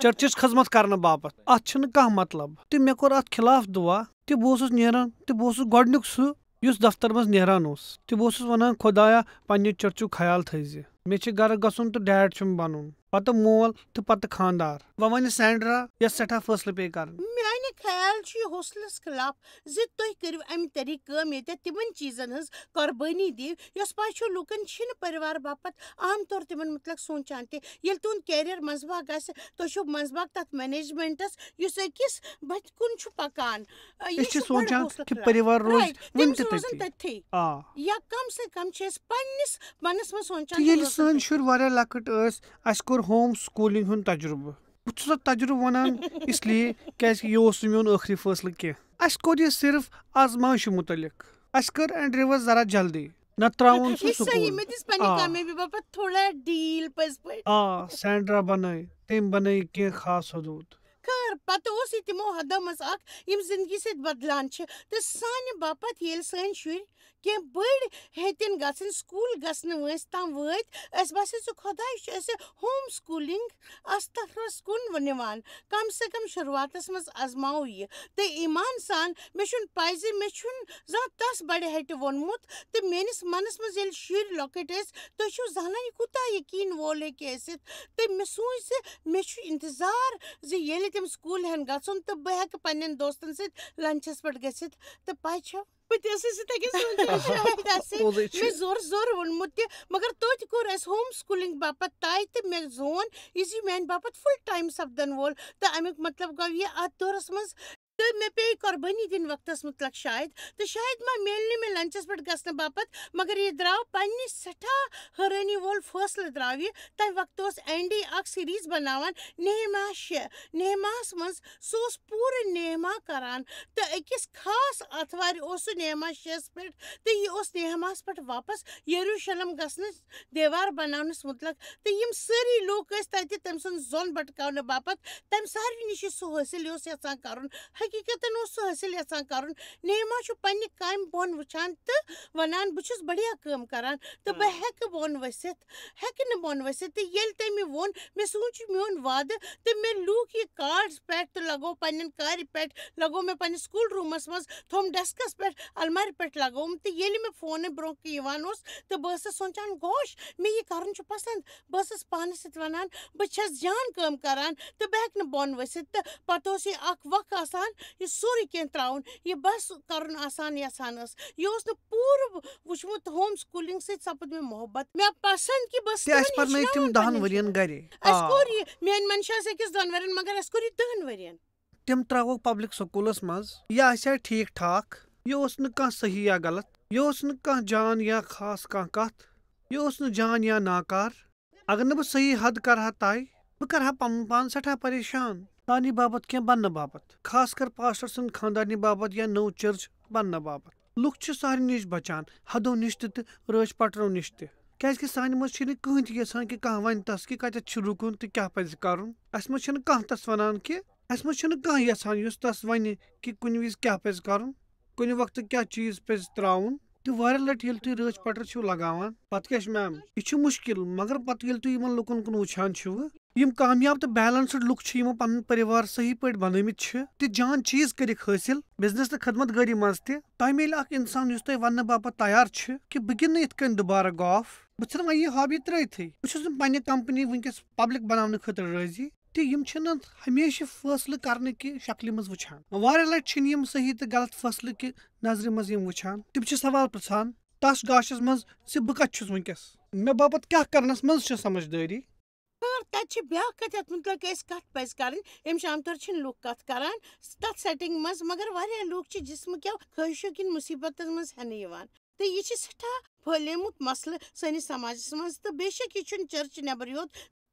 چرچٕچ خدمت کرنہٕ باپتھ۔ اتھ چھُنہٕ کانٛہہ مطلب۔ تہٕ مےٚ کوٚر اتھ خلاف دعا، تہٕ بہٕ اوسُس نیران، تہٕ بہٕ اوسُس گۄڈٕنیُک سُہ یُس دفتر منٛز نیران اوس۔ تہٕ بہٕ اوسُس ونان، خۄدایا، پننہِ چرچُک خیال تھٲیزِ۔ مےٚ چھُ گرٕ گژھُن تہٕ ڈیڈ چھُم بنُن، پتہٕ مول تہٕ پتہٕ خانٛدار۔ وۄنۍ ونہِ سینڈرا، یۄس سٮ۪ٹھاہ فٲصلہٕ پیٚیہِ کرٕنۍ۔ میانہِ خیال چھُ یہِ حوصلس خلاف زِ تُہۍ کٔرِو امہِ طریقہٕ کٲم ییٚتٮ۪تھ تِمن چیٖزن ہٕنٛز قۄربٲنی دِیِو یۄس پاے چھو لوٗکن چھِنہٕ پٔرِوار باپتھ عام طور تِمن مُتعلق سونٛچان تہِ۔ ییٚلہِ تُہُنٛد کیریئر منٛزباگ آسہِ، تُہۍ چھِو منٛزباگ تتھ مینجمنٹس یُس أکِس بتھِ کُن چھُ پکان۔ أسۍ چھِ سونٛچان کہِ پٔرِوار روزِ وُنہِ تہِ تٔتی۔ تٔتی۔ آ۔ یا کم سے کم چھِ أسۍ پننِس منس منٛز سونٛچان تہٕ ییٚلہِ سٲنۍ شُرۍ واریاہ لۄکٕٹۍ ٲسۍ، اسہِ کوٚر ہوم سکوٗلنگ ہُنٛد تجربہٕ۔ بہٕ چھُس اَتھ تجربہٕ وَنان اس لیے کیازِ کہِ یہِ اوس نہٕ میون ٲخری فٲصلہٕ کینٛہہ۔ اَسہِ کوٚر یہِ صرف آزمائشہِ مُتعلق۔ اَسہِ کٔر اینڈریوس ذرا جلدی، نہ تراوُن سُہ سکوٗل۔ مےٚ دِژ پننہِ آ۔ کامیٲبی باپتھ تھوڑا ڈیل پٔزۍ پٲٹھۍ۔ آ، سینڈرا بنٲے، تٔمۍ بنٲے کینٛہہ خاص حدوٗد۔ خٲر، پتہٕ اوس یہِ تِمو حدو منٛز اکھ یِم زندگی سۭتۍ بدلان چھِ، تہٕ سانہِ باپتھ ییٚلہِ سٲنۍ شُرۍ کینٛہہ بٔڑۍ ہیٚتِن گژھٕنۍ، سکوٗل گژھنہٕ وٲنٛسہِ تام وٲتۍ، اَسہِ باسیٚو زِ خۄداے چھُ اَسہِ ہوم سکوٗلِنگ اَتھ طرفس کُن نِوان۔ کم سے کم شروٗعاتس منٛز آزماوو یہِ۔ تہٕ ایمان سان، مےٚ چھُنہٕ پَے زِ مےٚ چھُنہٕ زانٛہہ تَس بَڑِ ہَٹہِ ووٚنمُت۔ تہٕ میٲنِس منَس منٛز ییٚلہِ شُرۍ لۄکٕٹۍ ٲسۍ، تُہۍ چھِو زانان یہِ کوٗتاہ یقیٖن وول ہیٚکہِ ٲسِتھ۔ تہٕ مےٚ سوٗنٛچ زِ مےٚ چھُ اِنتظار زِ ییٚلہِ تِم سکوٗل ہٮ۪ن گژھُن تہٕ بہٕ ہٮ۪کہٕ پننٮ۪ن دوستن سۭتۍ لنچس پٮ۪ٹھ گٔژھِتھ۔ تہٕ پَے چھَو، بہٕ تہِ ٲسٕس یِتھَے کٔنۍ سونٛچان، شاید آسہِ پوٚزُے چھُ۔ مےٚ زور زور ووٚنمُت تہِ، مگر توتہِ کوٚر اَسہِ ہوم سکوٗلِنٛگ باپتھ طے تہٕ مےٚ زون یہِ زِ یہِ میٛانہِ باپتھ فُل ٹایم سپدن وول۔ تہٕ اَمیُک مطلب گوٚو یہِ، اَتھ دورس منٛز تہٕ مےٚ پیٚیہِ قۄربٲنی دِنۍ وقتس مُتعلق شاید، تہٕ شاید ما میلہِ نہٕ مےٚ لنچس پٮ۪ٹھ گژھنہٕ باپتھ، مگر یہِ درٛاو پننہِ سٮ۪ٹھاہ حٲرٲنی وول فٲصلہٕ درٛاو یہِ۔ تَمہِ وقتہٕ اوس اینڈی اکھ سیریز بناوان، نیہما شےٚ۔ نیہماہس منٛز سُہ اوس پوٗرٕ نیہما کران، تہٕ أکِس خاص آتھوارِ اوس سُہ نیہما شیٚس پٮ۪ٹھ، تہٕ یہِ اوس نیہماہس پٮ۪ٹھ واپس یروشلم گژھنٕچ دیوار بناونس مُتعلق۔ تہٕ یِم سٲری لوٗکھ ٲسۍ تتہِ تٔمۍ سُنٛد زوٚن بٹکاونہٕ باپتھ، تٔمۍ ساروٕے نِش یہِ سُہ حٲصِل یہِ اوس یژھان کرُن۔ حقیقتاً اوس سُہ حٲصِل یژھان کرُن۔ نیہما چھُ پننہِ کامہِ بۄن وٕچھان تہٕ ونان، "بہٕ چھُس بڑھیا کٲم کران تہٕ بہٕ ہٮ۪کہٕ بۄن ؤسِتھ، ہٮ۪کہٕ نہٕ بۄن ؤسِتھ۔" تہٕ ییٚلہِ تٔمۍ یہِ ووٚن، مےٚ سوٗنٛچ میون وعدٕ تہٕ مےٚ لیوٗکھ یہِ کارڈس پٮ۪ٹھ تہٕ لگوو پننٮ۪ن کارِ پٮ۪ٹھ، لگوو مےٚ پننہِ سکوٗل روٗمس منٛز، تھوٚوُم ڈیسکس پٮ۪ٹھ، المارِ پٮ۪ٹھ لگووُم۔ تہٕ ییٚلہِ مےٚ فونہٕ برونٛہہ کُن یِوان اوس تہٕ بہٕ ٲسٕس سونٛچان، "گوش، مےٚ یہِ کرُن چھُ پسنٛد۔" بہٕ ٲسٕس پانس سۭتۍ ونان، "بہٕ چھَس جان کٲم کران تہٕ بہٕ ہٮ۪کہٕ نہٕ بۄن ؤسِتھ۔" تہٕ پتہٕ اوس یہِ اکھ وق آسان، یہِ سورُے کینٛہہ تراوُن، یہِ بس کرُن آسان یژھان ٲس۔ یہِ اوس نہٕ پوٗرٕ وٕچھمُت ہوم سکوٗلنگ سۭتۍ سپُد مےٚ محبت۔ مےٚ پسنٛد کہِ بہٕ ٲسٕس تہِ اَسہِ تِمن پرنٲے تِم ہیٚچھناوان دَہَن پننٮ۪ن ؤرین شُرٮ۪ن۔ گرے۔ اَسہِ آ۔ کوٚر یہِ، میٲنۍ منشا ٲس أکِس دۄن ؤرین، مگر اَسہِ کوٚر یہِ دَہَن ؤرین۔ تِم ترٛاووکھ پبلک سکوٗلس منٛز۔ یہِ آسہِ ہا ٹھیٖک ٹھاک، یہِ اوس نہٕ کانٛہہ صحیح یا غلط، یہِ اوس نہٕ کانٛہہ جان یا خاص کانٛہہ کتھ، یہِ اوس نہٕ جان یا ناکار۔ اگر نہٕ بہٕ صحیح حد کرٕ ہا طے، بہٕ کرٕ ہا پنُن پان سٮ۪ٹھاہ پریشان۔ سارنٕے باپتھ کینٛہہ بننہٕ باپتھ، خاص کر پاسٹر سٕنٛدِ خانٛدارنہِ باپتھ یا نٔو چرچ بننہٕ باپتھ۔ لُکھ چھِ سارنٕے نِش بچان، حدو نِش تہِ تہٕ رٲچھ پٹرو نِش تہِ۔ کیازِ کہِ سانہِ منٛز چھِنہٕ کٕہٕنۍ تہِ یژھان کہِ کانٛہہ ونہِ تس کہِ کتٮ۪تھ چھُ رُکُن تہٕ کیٛاہ پزِ کرُن۔ اسہِ منٛز چھِنہٕ کانٛہہ تس ونان کہِ، اسہِ منٛز چھِنہٕ کانٛہہ یژھان یُس تس ونہِ کہِ کُنہِ وِزِ کیٛاہ پزِ کرُن، کُنہِ وقتہٕ کیٛاہ چیٖز پزِ ترٛاوُن۔ تہٕ واریاہ لٹہِ ییٚلہِ تُہۍ رٲچھ پٹر چھِو لگاوان، پتہٕ کیٛاہ چھُ میم؟ یہِ چھُ مُشکِل، مگر پتہٕ ییٚلہِ تُہۍ یِمن لُکن کُن وٕچھان چھِوٕ، یِم کامیاب تہٕ بیلنسڈ لُکھ چھِ، یِمو پنُن پریوار صحیح پٲٹھۍ بنٲومٕتۍ چھِ، تہٕ جان چیٖز کٔرِکھ حٲصِل بزنس تہٕ خدمت گٲری منٛز تہِ، تۄہہِ میلہِ اکھ انسان یُس تۄہہِ وننہٕ باپتھ تیار چھُ کہِ بہٕ گِنٛدٕ نہٕ یِتھ کٔنۍ دُبارٕ گالف، بہٕ ژھٕنہٕ وۄنۍ یہِ ہابی ترٲوتھٕے، بہٕ چھُس نہٕ پننہِ کمپنی وٕنکیٚس پبلک بناونہٕ خٲطرٕ رٲضی۔ تہٕ یِم چھِنہٕ ہمیشہِ فٲصلہٕ کرنہٕ کہِ شکلہِ منٛز وٕچھان۔ واریاہ لٹہِ چھِنہٕ یِم صحیح تہٕ غلط فٲصلہٕ کہِ نظرِ منٛز یِم وٕچھان۔ تِم چھِ سوال پرژھان تس گاشس منٛز زِ بہٕ کتہِ چھُس وٕنکیٚس؟ مےٚ باپتھ کیٛاہ کرنس منٛز چھِ سمجھدٲری؟ مگر تتہِ چھِ بیٛاکھ کتھ یتھ مُتعلق اسہِ کتھ پزِ کرٕنۍ، ییٚمہِ جایہِ عام طور چھِنہٕ لُکھ کتھ کران۔ تتھ سیٹنگ منٛز، مگر واریاہ لُکھ چھِ جسمہٕ کیو خٲہشو کِنۍ مُصیبتن منٛز ہٮ۪نہٕ یِوان۔ تہٕ یہِ چھِ سٮ۪ٹھاہ پھٔہلیومُت مسلہٕ سٲنِس سماجس منٛز، تہٕ بے شک یہِ چھُنہٕ چرچہِ نٮ۪بر یوت،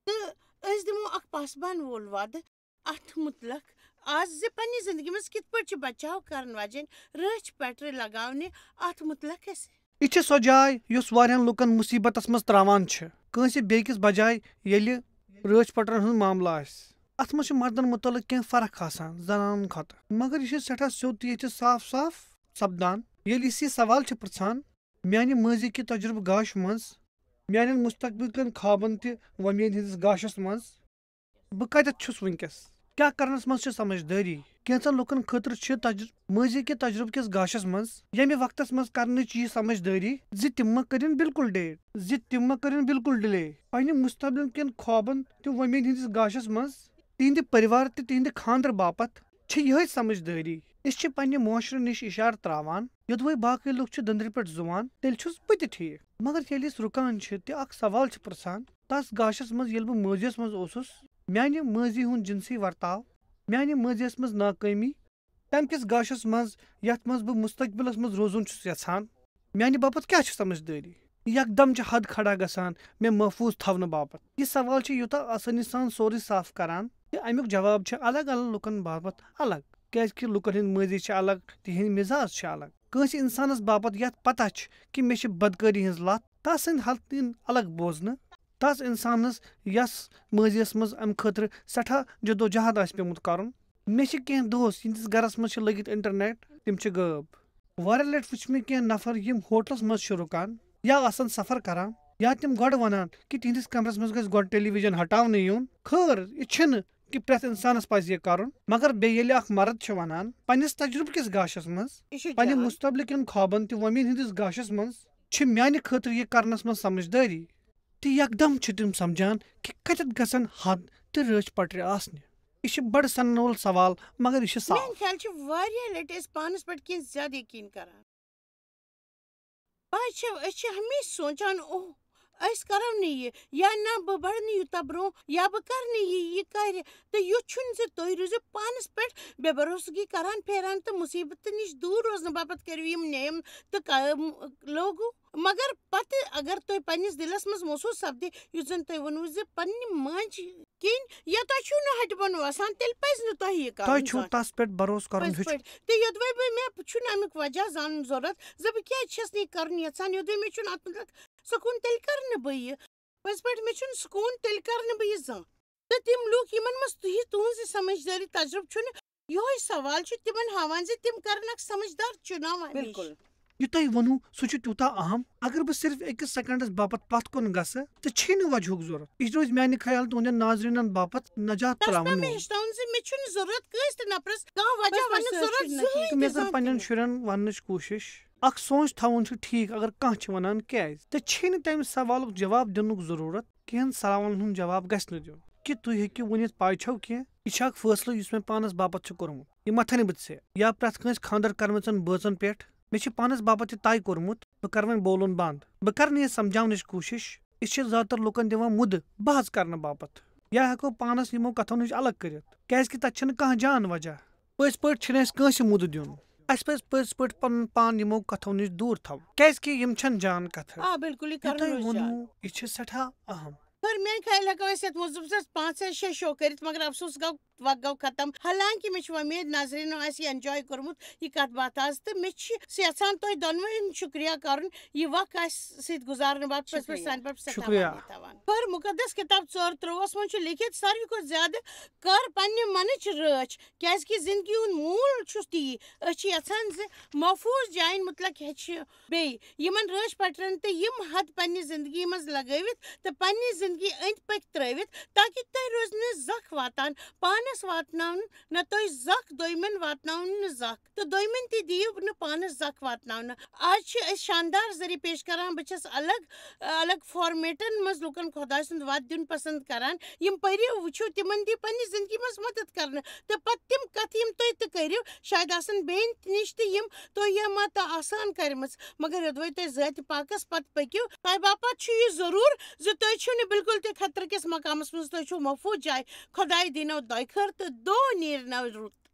تہٕ أسۍ دِمو اکھ پاسبان وول وعدٕ اتھ مُتلق آز زِ پننہِ زندگی منٛز کِتھ پٲٹھۍ چھِ بچاو کرن واجیٚنۍ رٲچھ پٹرِ لگاونہِ اتھ مُتلق اَسہِ۔ یہِ چھِ سۄ جاے یۄس واریاہن لوٗکن مُصیبتس منٛز ترٛاوان چھِ، کٲنٛسہِ بیٚیِس بجایہِ۔ ییٚلہِ رٲچھ پٹرن ہُنٛد معاملہٕ آسہِ، اتھ منٛز چھِ مردن مُتعلق کینٛہہ فرق آسان زنانن کھۄتہٕ، مگر یہِ چھِ سٮ۪ٹھاہ سیوٚد تہٕ ییٚتہِ چھِ صاف صاف سپدان۔ ییٚلہِ أسۍ یہِ سوال چھِ پرژھان، میانہِ مٲضی کہِ تجربہٕ گاش منٛز، میانٮ۪ن مستقبل کٮ۪ن خوابن تہٕ وۄمید ہٕنٛدِس گاشس منٛز، بہٕ کتٮ۪تھ چھُس وٕنکیٚس؟ کیٛاہ کرنس منٛز چھِ سمجھدٲری؟ کینٛژن لوٗکن خٲطرٕ چھِ تجر-، مٲضی کہِ تجربہٕ کِس گاشس منٛز ییٚمہِ وقتس منٛز کرنٕچ یہِ سمجھدٲری زِ تِم ما کٔرِن بالکل ڈیٹ، زِ تِم ما کٔرِن بالکل ڈِلے۔ پننہِ مستقبل کٮ۪ن خوابن تہٕ وۄمید ہٕنٛدِس گاشس منٛز تِہنٛدِ پریوار تہٕ تِہنٛدِ خانٛدرٕ باپتھ چھِ یِہے سمجھدٲری۔ أسۍ چھِ پننہِ معاشرٕ نِش اِشارٕ تراوان، یوٚدوے باقٕے لُکھ چھِ دٔنٛدرِ پٮ۪ٹھ زُوان، تیٚلہِ چھُس بہٕ تہِ ٹھیٖک۔ مگر ییٚلہِ أسۍ رُکان چھِ تہٕ اکھ سوال چھِ پرژھان، تس گاشس منٛز ییٚلہِ بہٕ مٲضیس منٛز اوسُس، میانہِ مٲضی ہُنٛد جنسی ورتاو، میانہِ مٲضیس منٛز ناکٲمی، تمہِ کِس گاشس منٛز یتھ منٛز بہٕ مستقبلس منٛز روزُن چھُس یژھان، میانہِ باپتھ کیٛاہ چھِ سمجھدٲری؟ یکدم چھِ حد کھڑا گژھان مےٚ محفوظ تھاونہٕ باپتھ۔ یہِ سوال چھُ یوٗتاہ آسٲنی سان سورُے صاف کران زِ امیُک جواب چھُ الگ الگ لُکن باپتھ الگ، کیازِ کہِ لُکن ہٕنٛدۍ مٲضی چھِ الگ، تِہنٛدۍ مزاج چھِ الگ۔ کٲنٛسہِ انسانس باپتھ یتھ پتہ چھِ کہِ مےٚ چھِ بدکٲری ہٕنٛز لت، تس سٕنٛدۍ حالت یِن الگ بوزنہٕ۔ تس انسانس یس مٲضیس منٛز امہِ خٲطرٕ سٮ۪ٹھاہ جدوجہد آسہِ پیومُت کرُن۔ مےٚ چھِ کینٛہہ دوست، یِہنٛدِس گرس منٛز چھِ لٔگِتھ انٹرنیٹ، تِم چھِ غٲب۔ واریاہ لٹہِ وٕچھ مےٚ کینٛہہ نفر، یِم ہوٹلس منٛز چھِ رُکان یا آسان سفر کران، یا تِم گۄڈٕ ونان کہِ تِہنٛدِس کمرس منٛز گژھِ گۄڈٕ ٹیلی ویژن ہٹاونہٕ یُن۔ خٲر، یہِ چھِنہٕ کہِ پرٛٮ۪تھ انسانس پزِ یہِ کرُن، مگر بیٚیہِ ییٚلہِ اکھ مرد چھُ ونان پننِس تجربہٕ کِس گاشس منٛز، یہِ چھُ پننہِ جان۔ مستقبلہٕ کٮ۪ن خوابن تہٕ وۄمید ہٕنٛدِس گاشس منٛز، چھِ میانہِ خٲطرٕ یہِ کرنس منٛز سمجھدٲری۔ تہٕ یکدم چھِ تِم سمجھان کہِ کتٮ۪تھ گژھن حد تہٕ رٲچھ پٹرِ آسنہِ۔ یہِ چھُ بڑٕ سنن وول سوال، مگر یہِ چھُ صاف۔ میانہِ خیال چھِ واریاہ لٹہِ أسۍ پانس پٮ۪ٹھ کینٛہہ زیادٕ یقین کران۔ پاے چھےٚ، أسۍ چھِ ہمیشہِ سونٛچان، اوہ، أسۍ کرو نہٕ یہِ، یا نہ، بہٕ بڑٕ نہٕ یوٗتاہ برونٛہہ، یا بہٕ کرٕ نہٕ یہِ، یہِ کرِ۔ تہٕ یُتھ چھُنہٕ زِ تُہۍ روٗزِو پانس پٮ۪ٹھ بے بھروسگی کران پھیران تہٕ مُصیبتہٕ نِش دوٗر روزنہٕ باپتھ کٔرِو یِم نیم تہٕ قدم لوگو۔ مگر پتہٕ اگر تُہۍ پننِس دِلس منٛز محسوٗس سپدِ، یُتھ زن تۄہہِ ووٚنوُ زِ پننہِ ماجہِ کِنۍ یا تۄہہِ چھُو نہٕ ہٹہِ بۄن وسان، تیٚلہِ پزِ نہٕ تۄہہِ یہِ کرُن تۄہہِ چھُو زانٛہہ۔ تس پٮ۪ٹھ بھروسہٕ کرُن پٔزۍ ہیوٚچھ۔ پٲٹھۍ۔ تہٕ یوٚدوَے بہٕ، مےٚ چھُنہٕ امیُک وجہ زانُن ضروٗرت زِ بہٕ کیٛازِ چھَس نہٕ یہِ کرُن یژھان، یوٚدوَے مےٚ چھُنہٕ اتھ مُتعلق سکوٗن، تیٚلہِ کرٕ نہٕ بہٕ یہِ۔ پٔزۍ پٲٹھۍ، مےٚ چھُنہٕ سکوٗن، تیٚلہِ کرٕ نہٕ بہٕ یہِ زانٛہہ۔ تہٕ تِم لوٗکھ، یِمن منٛز تُہی، تُہنٛز یہِ سمجھدٲری تجربہٕ چھُنہٕ، یِہوٚے سوال چھُ تِمن ہاوان زِ تِم کرن اکھ سمجھدار چُناو ہمیشہٕ۔ بِلکُل۔ یہِ تۄہہِ ووٚنوُ، سُہ چھُ تیوٗتاہ اہم۔ اگر بہٕ صرف أکِس سیکنڈس باپتھ پتھ کُن گژھٕ، تہٕ چھے نہٕ وجہُک ضروٗرت۔ یہِ روزِ میانہِ خیال تُہنٛدٮ۪ن ناظریٖنن باپتھ نجات تس تراوُن پٮ۪و مےٚ وول۔ ہیٚچھناوُن زِ مےٚ چھُنہٕ ضروٗرت کٲنٛسہِ تہِ نفرس کانٛہہ وجہ پٔزۍ پٲٹھۍ وننُک سُہ ضروٗرت چھُنہٕ زٕہٕنۍ کینٛہہ۔ تہِ مےٚ کٔر زانٛہہ تہِ پننٮ۪ن نہٕ۔ شُرٮ۪ن وننٕچ کوٗشش، اکھ سونچ تھاوُن چھُ ٹھیٖک، اگر کانٛہہ چھُ ونان کیازِ، تہٕ چھے نہٕ تمہِ سوالُک جواب دِنُک ضروٗرت۔ کینٛہن سوالن ہُنٛد جواب گژھِ نہٕ دیُن کہِ تُہۍ ہیٚکِو ؤنِتھ، پاے چھو کینٛہہ؟ یہِ چھُ اکھ فٲصلہٕ یُس مےٚ پانس باپتھ چھُ کوٚرمُت۔ یہِ متھے نہٕ بہٕ ژےٚ یا پرٛٮ۪تھ کٲنٛسہِ خانٛدر کرمٕژن بٲژن پٮ۪ٹھ۔ مےٚ چھُ پانس باپتھ یہِ طے کوٚرمُت، بہٕ کرٕ وۄنۍ بولُن بنٛد۔ بہٕ کرٕ نہٕ یہِ سمجھاونٕچ کوٗشش۔ أسۍ چھِ زیادٕ تر لوٗکن دِوان مُدٕ بحث کرنہٕ باپتھ، یا ہٮ۪کو پانس یِمو کتھو نِش الگ کٔرِتھ، کیازِ کہِ تتہِ چھنہٕ کانٛہہ جان وجہ۔ پٔزۍ پٲٹھۍ چھُنہٕ اَسہِ کٲنٛسہِ مُدٕ دیُن۔ اَسہِ پَزِ پٔزۍ پٲٹھۍ پَنُن پان یِمو کَتھو نِش دوٗر تھاوُن، کیٛازِ کہِ یِم چھَنہٕ جان کَتھٕ۔ آ، بِلکُل، یہِ یہِ کَرُن تۄہہِ اوس ووٚنوُ، جان۔ یہِ چھِ سٮ۪ٹھاہ اَہَم۔ خٲر، میٛانہِ خیالہٕ ہٮ۪کو أسۍ یَتھ موضوٗعس پٮ۪ٹھ پانٛژھ یا شےٚ شو کٔرِتھ، مگر افسوس گوٚو، وقت گوٚو ختم۔ حالانکہِ مےٚ چھِ وۄمید ناظریٖنو آسہِ یہِ enjoy کوٚرمُت، یہِ کَتھ باتھ آز، تہٕ مےٚ چھِ یَژھان تۄہہِ دۄنوٕنی ہُنٛد شُکریہ کَرُن، یہِ وقت اَسہِ سۭتۍ گُزارنہٕ باپتھ، پٔزۍ پٲٹھۍ شُکریہ۔ سانہِ پٮ۪ٹھ سٮ۪ٹھاہ شُکریہ۔ مہربٲنی تھاوان۔ خٲر، مُقدس کِتاب ژور ترٛۆہَس منٛز چھُ لیٚکھِتھ، ساروی کھۄتہٕ زیادٕ کر پننہِ منٕچ رٲچھ، کیازِ کہِ زندگی ہُنٛد موٗل چھُ تی۔ أسۍ چھِ یژھان زِ محفوٗظ جاین مُتعلق ہیٚچھِ بیٚیہِ یِمن رٲچھ پٹرن تہٕ یِم حد پننہِ زندگی منٛز لگٲوِتھ تہٕ پننہِ زندگی أنٛدۍ پٔکۍ ترٲوِتھ، تاکہِ تۄہہِ روزِ نہٕ زکھ واتان، پانس واتناونہٕ نہ تۄہہِ زکھ، دوٚیمٮ۪ن واتناونہٕ نہٕ زکھ، تہٕ دوٚیمٮ۪ن تہِ دِیِو نہٕ پانس زکھ واتناونہٕ۔ آز چھِ أسۍ شاندار ذٔریعہٕ پیش کران۔ بہٕ چھَس الگ الگ فارمیٹن منٛز لوٗکن خۄداے سُنٛد وَتھ دیُن پسنٛد کران۔ یِم پٔرِو، وٕچھِو، تِمن دِیِو پننہِ زندگی منٛز مدد کرنہٕ، تہٕ پتہٕ تِم کتھٕ، یِم تُہۍ تہِ کٔرِو، شاید آسن بیٚیہِ نِش تہِ یِم تۄہہِ یِم متہٕ آسان کرِمٕژ، مگر یوٚدوَے تُہۍ ذاتِ پاکس پتہٕ پٔکِو، تۄہہِ باپتھ چھُ یہِ ضروٗر زِ تُہۍ چھِو نہٕ بالکل تہِ خطرٕ کِس مقامس منٛز، تُہۍ چھِو محفوٗظ جایہِ۔ خۄداے دیٖنو دۄیہِ خٲر تہٕ دۄہ نیرنو رُت۔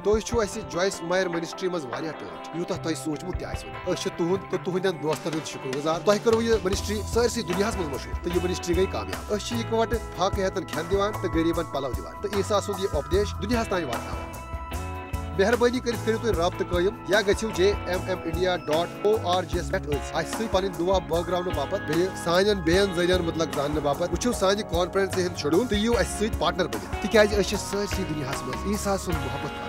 تُہۍ چھِو اَسہِ جویس مایر منسٹری منٛز واریاہ ٹٲٹھۍ، یوٗتاہ تۄہہِ سوٗنٛچمُت تہِ آسِوٕ نہٕ۔ أسۍ چھِ تُہُنٛد تہٕ تُہٕنٛدٮ۪ن دوستن ہُنٛد شُکر گُزار۔ تۄہہِ کٔروٕ یہِ منسٹری سٲرسٕے دُنیاہَس منٛز مشہوٗر تہٕ یہِ منسٹری گٔے کامیاب۔ أسۍ چھِ یِکوَٹہٕ فاقہٕ ہیتن کھٮ۪ن دِوان تہٕ غریٖبن پلو دِوان تہٕ عیسیٰ سُنٛد یہِ اُپدیش دُنیاہَس تام واتناوان۔ مہربٲنی کٔرِتھ کٔرِو تُہۍ رابطہٕ قٲیِم یا گٔژھِو J M M India dot O R G یَس پٮ۪ٹھ أتھۍ اَسہِ سۭتۍ پنٕنۍ دُعا بٲگراونہٕ باپتھ، بیٚیہِ سانٮ۪ن بیٚین ذٔریعن مُتعلق زاننہٕ باپتھ۔ وٕچھِو سانہِ کانفرنسہِ ہُنٛد شیڈول تہٕ یِیِو اَسہِ سۭتۍ پارٹنر بٔنِتھ، تِکیازِ أسۍ چھِ سٲرسٕے دُنیاہَس منٛز عیسیٰ سُنٛد محبت